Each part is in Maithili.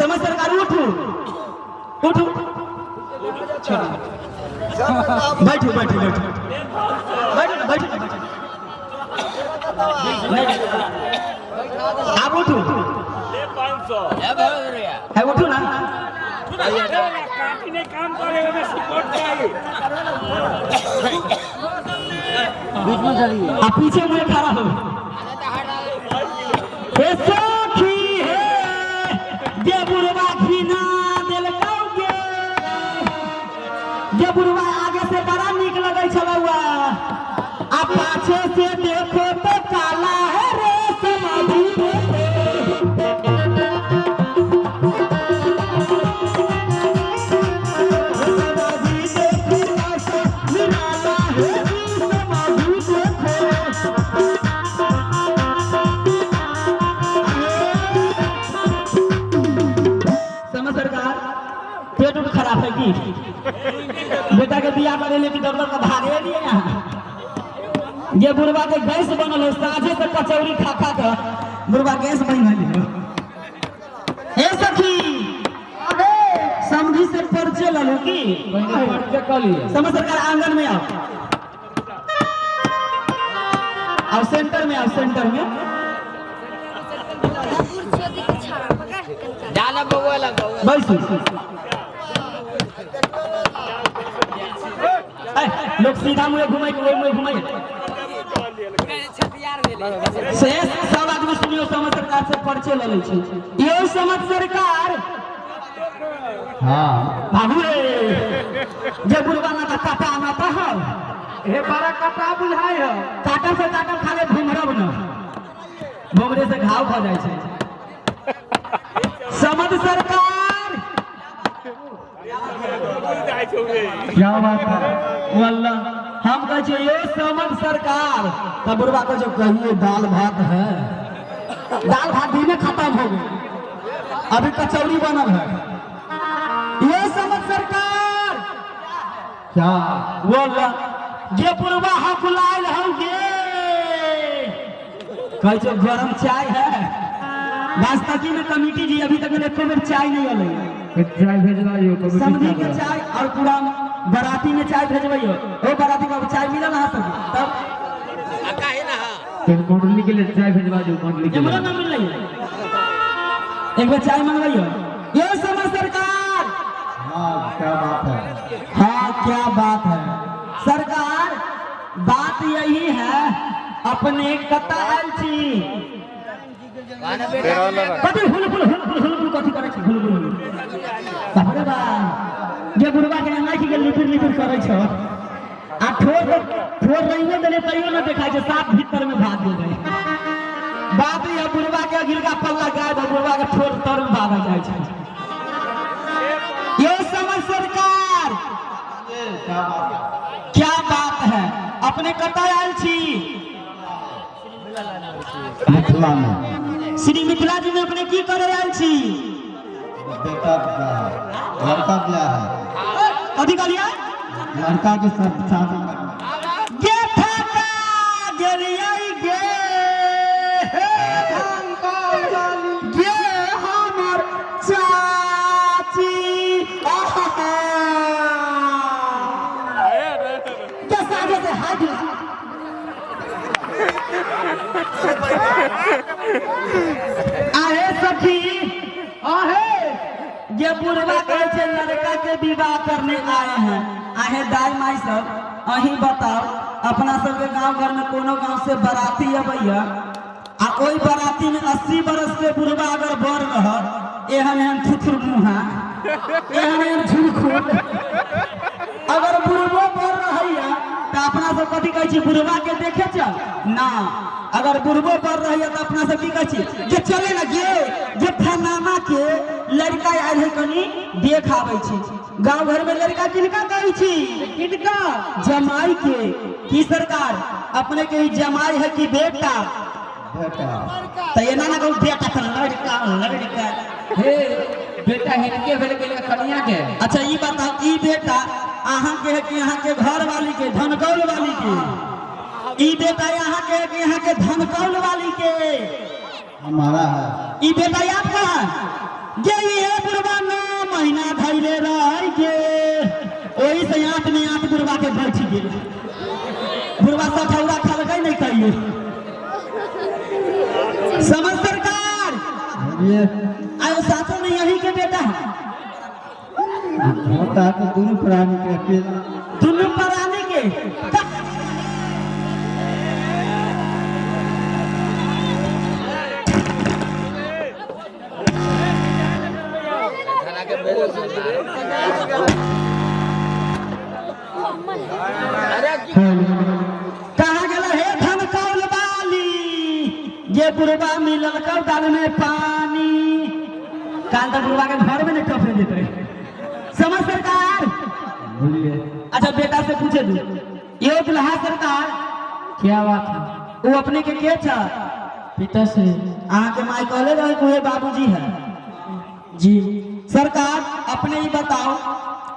समझ सरकार उठू उठू, बैठू बैठू बैठू बैठू ना, बैठू ना, बैठू। नहीं, आप उठू है, उठू ना। काटीने काम करे में सपोर्ट चाहिए। आप पीछे मुझे खड़ा हो। हे सखी हे, जे बुढ़वा घिना देलकौ गे, जे बुढ़वा आगे से बड़ा नीक लगै छलौआ, आ पाछे से देखो तो काला है रे समाधि रे। समाधि देखी आशा निराला है जी, समाधि देखो। समझ सरकार पेट उट खराब है की बेटा के बियाह करे लेकिन डॉक्टर का भागे लिए यहाँ ये बुढ़वा के गैस बनल हो, साझे से कचौड़ी खा खा के बुढ़वा गैस बन गइल हो। हे सखी, समझी से परिचय ललू की पहले परिचय कऽ लिअ। समझ सरकार आंगन में आओ, आओ सेंटर में, आओ सेंटर में। डाला बउआ लग बउआ। बैसू। ए, लोग सीधा मुँहे घुमै के ओहि मुँहे घुमै से सब आदमी सुनियो, समझ सरकार से परिचय लऽ लै छी। यो समझ सरकार। हाँ। बाबू रे, जे बुढ़वा ना काटा ना हो। हे बड़ा काटा बुझाइ है। काटल से काटल खाले भुमरब न, भुमरे से घाव भऽ जाइ छै। समझ सरकार। क्या बात है। वल्ला हम कहै छियै यो समझ सरकार, तऽ बुढ़वा कहै छै कहिए दाल भात है। दाल भात दिने खत्म हो गई, अभी कचौड़ी बनल है। ये समझ सरकार। क्या बोल जे बुढ़वा हकुलायल हौ गे, कहै छै गरम चाय है। वास्तकी में कमिटी जी अभी तक एको बेर चाय नहीं अलै। एक चाय भेजवाइयो कमिटी। समझी के चाय और पूरा बराती में चाय भेजबैयो। ओ बराती बाबू, चाय मिलल अहाँ सबके तब? काहे ना हाँ। तो मंडली के लिए चाय भेजवा दियो, मंडली के एमरो लिए। ना मिललै, एक बेर चाय मंगबैयो। ये समझ सरकार। हाँ, क्या बात है। हाँ, क्या बात है सरकार, बात यही है। अपने कतऽ आयल छी? कथी हुल हुल हुल हुल हुल हुल कथी करै छी? हुल हुल हुल, बाप रे बाप, जे बुढ़वा के आँखि के लिपिर लिपिर करै छौ, आ ठोर ठोर रंगो देले तैयो न देखाइ छै, साफ भीतर में भाग गेलै। बात यह बुढ़वा के अगिलका पल्ला गायब, बुढ़वा के ठोर तर में भागल जाइ छै। ये समझ सरकार। क्या बात है। क्या बात है। अपने कतऽ आयल छी? मिथिला में। श्री मिथिला जी में अपने की करे आयल छी? बेटा ब्याह है, लड़का ब्याह है। कथी कहलियै? लड़का के साथ शादी करना। गे ठका गेलियै गे, गे हमर चाची, आहा के साझे से हाथ। आहे सखी आहे, ये बुढ़वा कहै छै लड़का के विवाह करने आए हैं। आहे दाई माई सब, अहीं बताओ, अपना सबके गांव घर में कोनो गांव से बराती अबैया आ ओहि बराती में 80 बरस के बुढ़वा अगर बर रहत, एहन एहन थुथुर मुहा, एहन एहन झुरखुर अगर बुढ़बो बर रहैया, तऽ अपना सब कथी कहै छी? बुढ़वा के देखे चल ना। अगर बुढ़बो बर रहैया तऽ अपना सब की कहै छी? जे चले ना गे, जे फलाना के लड़का आयल है, कनी देख आबै छी। गांव घर में लड़का किनका कहै छी? किनका? जमाई के। की सरकार, अपने के ई जमाई है कि बेटा? बेटा। तऽ एना ना कहू बेटा, तऽ लड़का लड़का। हे बेटा हिनके भेल के कनिया के। अच्छा ई बताओ, ई बेटा अहाँ के है कि अहाँ के घर वाली के, धनकौल वाली के? ई बेटा यहाँ के है कि यहाँ के धनकौल वाली के? हमारा है। ई बेटा आपका है? जे ये बुढ़वा 9 महीना धैले रह गे, ओही से आंत में आंत बुढ़वा के बैठ गेल। बुढ़वा सठौरा खलकै नहीं कहियो। समझ सरकार? बोलिए। आयो साचो में यही के बेटा है। होता है तो दोनों प्राणी के अकेला। दोनों प्राणी के कहाँ गेल हे धन कौल बाली, जे बुढ़वा मिलल कौदाल में पानी। काल तक बुढ़वा के घर में नहीं टपरे देते। समझ सरकार? बोलिए। अच्छा बेटा से पूछे दू, यो दुल्हा सरकार। क्या बात है? वो अपने के के छ? पिताश्री। अहाँ के माई कहले रहे कि उहे बाबूजी है। जी। सरकार अपने ही बताओ,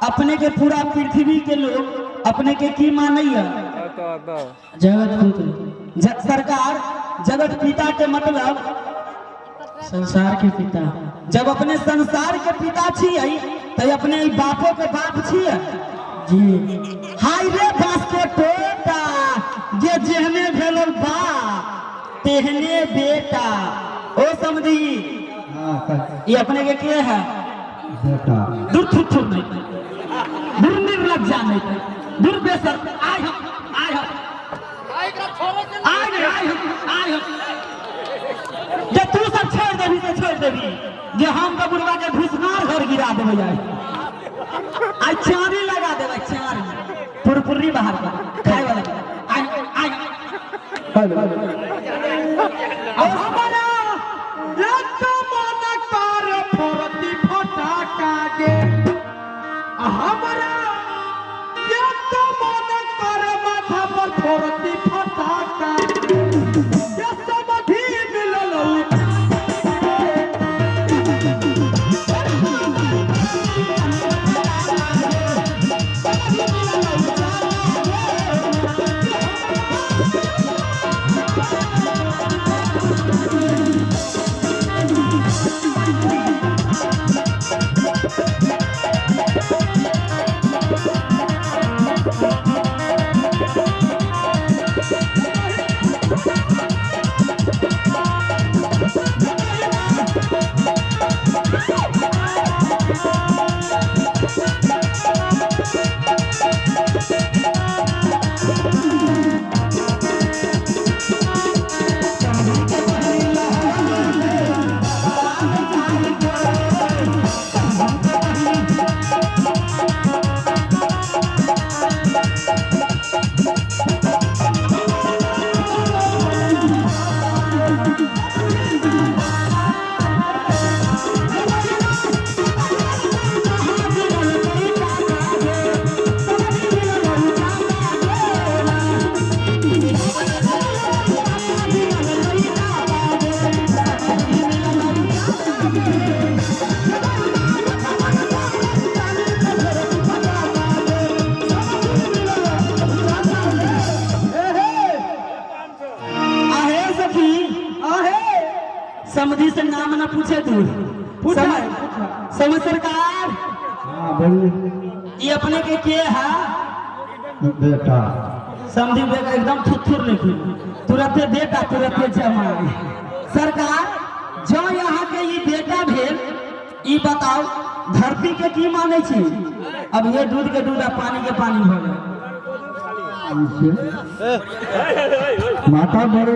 अपने के पूरा पृथ्वी के लोग अपने के की मानैया? जगत पुत्र। सरकार जगत पिता के मतलब? संसार के पिता। जब अपने संसार के पिता छियै तो अपने ई बापो के बाप छियै। जी। हाय रे बांस के टोटा, जे जेहने भेलो बाप तेहने बेटा। ओ समधी। हाँ कह। ये अपने के के है? बेटा। दूर थुर थुर नहीं, दूर निर्लज्जा नहीं, दूर बेसर। आय हम, आय हम, आय नहीं, आय हम, आय हम। जे तू सब छोड़ देबी से छोड़ देबी, जे हम तो बुढ़वा के घुसमार घर गिरा देबै। आय आय चारी लगा देबै, चारी पुरपुरी बाहर कर खाए वाला। आय आय। हमारा रक्त मन कर फरती फटाका गे, हमारा रक्त मन कर माथा पर फरती फटाका गे, समधि मिलल। आहे सखी, आहे समधी से नाम न पूछे तू। पूछा। समझ सरकार? हाँ बोलिए। ये अपने के है? बेटा। समधी बेटा एकदम थुथुर लिखी, तुरंते बेटा तुरंते जमाई। सरकार जो यहाँ के ये बेटा भेल, ई बताओ धरती के की माने छी? अब ये दूध के दूध आ पानी के पानी हो गए। माता बड़ी।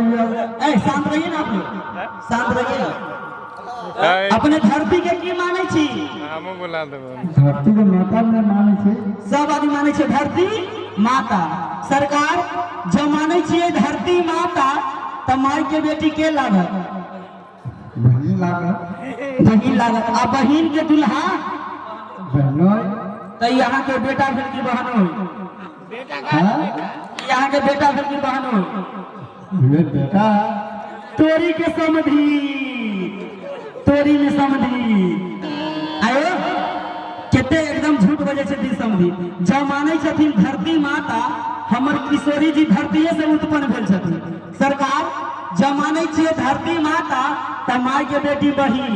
ए शांत रहिए ना आप लोग, शांत रहिए ना। अपने धरती के की माने छी? हमहूँ बुला देबै। धरती के माता ने माने छे। सब आदमी माने छे धरती माता। सरकार जो माने छियै धरती माता, त माय के बेटी के लागत? बहिन लागत। बहिन लागत। आ बहिन के दुल्हा? बहनोई। त यहाँ के बेटा भेल की बहनोई? हाँ। यहाँ के बेटा भेल की बहनोई? ये बेटा है। तोरी के समधी, तोरी में समधी आयो कते एकदम झूठ बजै छथिन समधी। जब मानै छथिन धरती माता, हमर किशोरी जी धरतीये से उत्पन्न भेल छथिन। सरकार जब मानै छियै धरती माता, त माय के बेटी बहिन।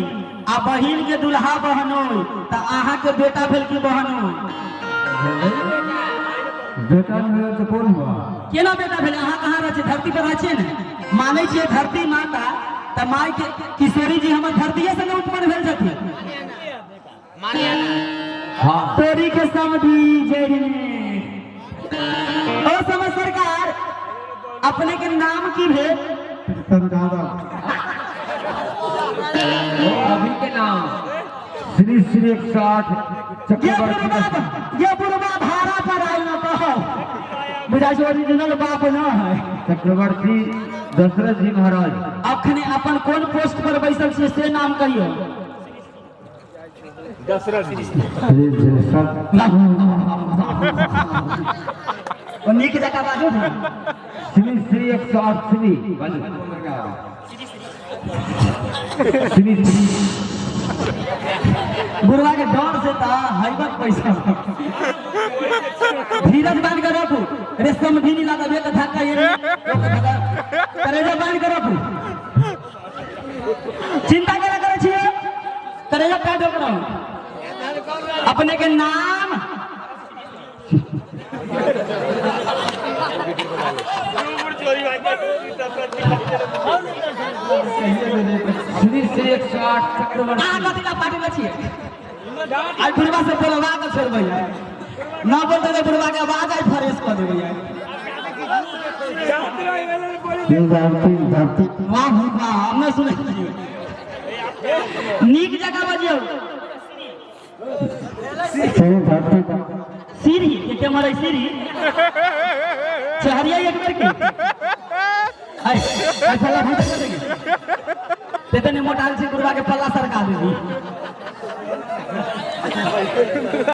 आ बहिन के दुल्हा बहनोई त अहाँ के बेटा भेल की बहनोई? बेटा नहीं भेल तो कौन हुआ? केना बेटा भेल? अहाँ कहाँ रहै छियै? धरती पर रहै छियै ने? मानै छियै धरती माता, त माय के किशोरी जी हमर धरतीये से ने उत्पन्न भेल छथिन। मानिए ना। हाँ। तोरी के समझी जड़ी में। ओ समझ सरकार, अपने के नाम की भेल? प्रीतम यादव। अभी के नाम श्री श्री 108 ये चक्रवर्ती। बुढ़वा, ये बुढ़वा भाड़ा पर आयल न कहो, बुझाइ छै ओरिजिनल बाप न है। चक्रवर्ती दशरथ जी महाराज। अखने अपन कोन पोस्ट पर बैसल छियै से नाम कहियौ। श्री श्री सब ओ नीक जकाँ बाजू ने। श्री श्री 108 श्री श्री श्री। बुढ़वा के डर से त हैबत पैसा। धीरज बांध के रखू रे, समझी नहीं लगा एक धक्का, ये करेजा बांध के रखू। चिंता केना करै छियै? करेजा काट ओकरा। अपने के नाम? श्री श्री 108 चक्रवर्ती। अहाँ कथी ला पार्टी में छियै? आइ बुढ़वा से बोलवा के छोड़बै, न बोलते तऽ बुढ़वा के आवाज आइ फ्रेश कऽ देबै। धरती धरती। वाह वाह, हम नहि सुनै छियै। नीक जकाँ बजियौ। श्री धरती। सीढ़ी के के मरै सीढ़ी चहरिया एक बेर की आइ आइ पल्ला भूत कर देगी ते तने मोटाल छै, बुढ़वा के पल्ला सरका देबी।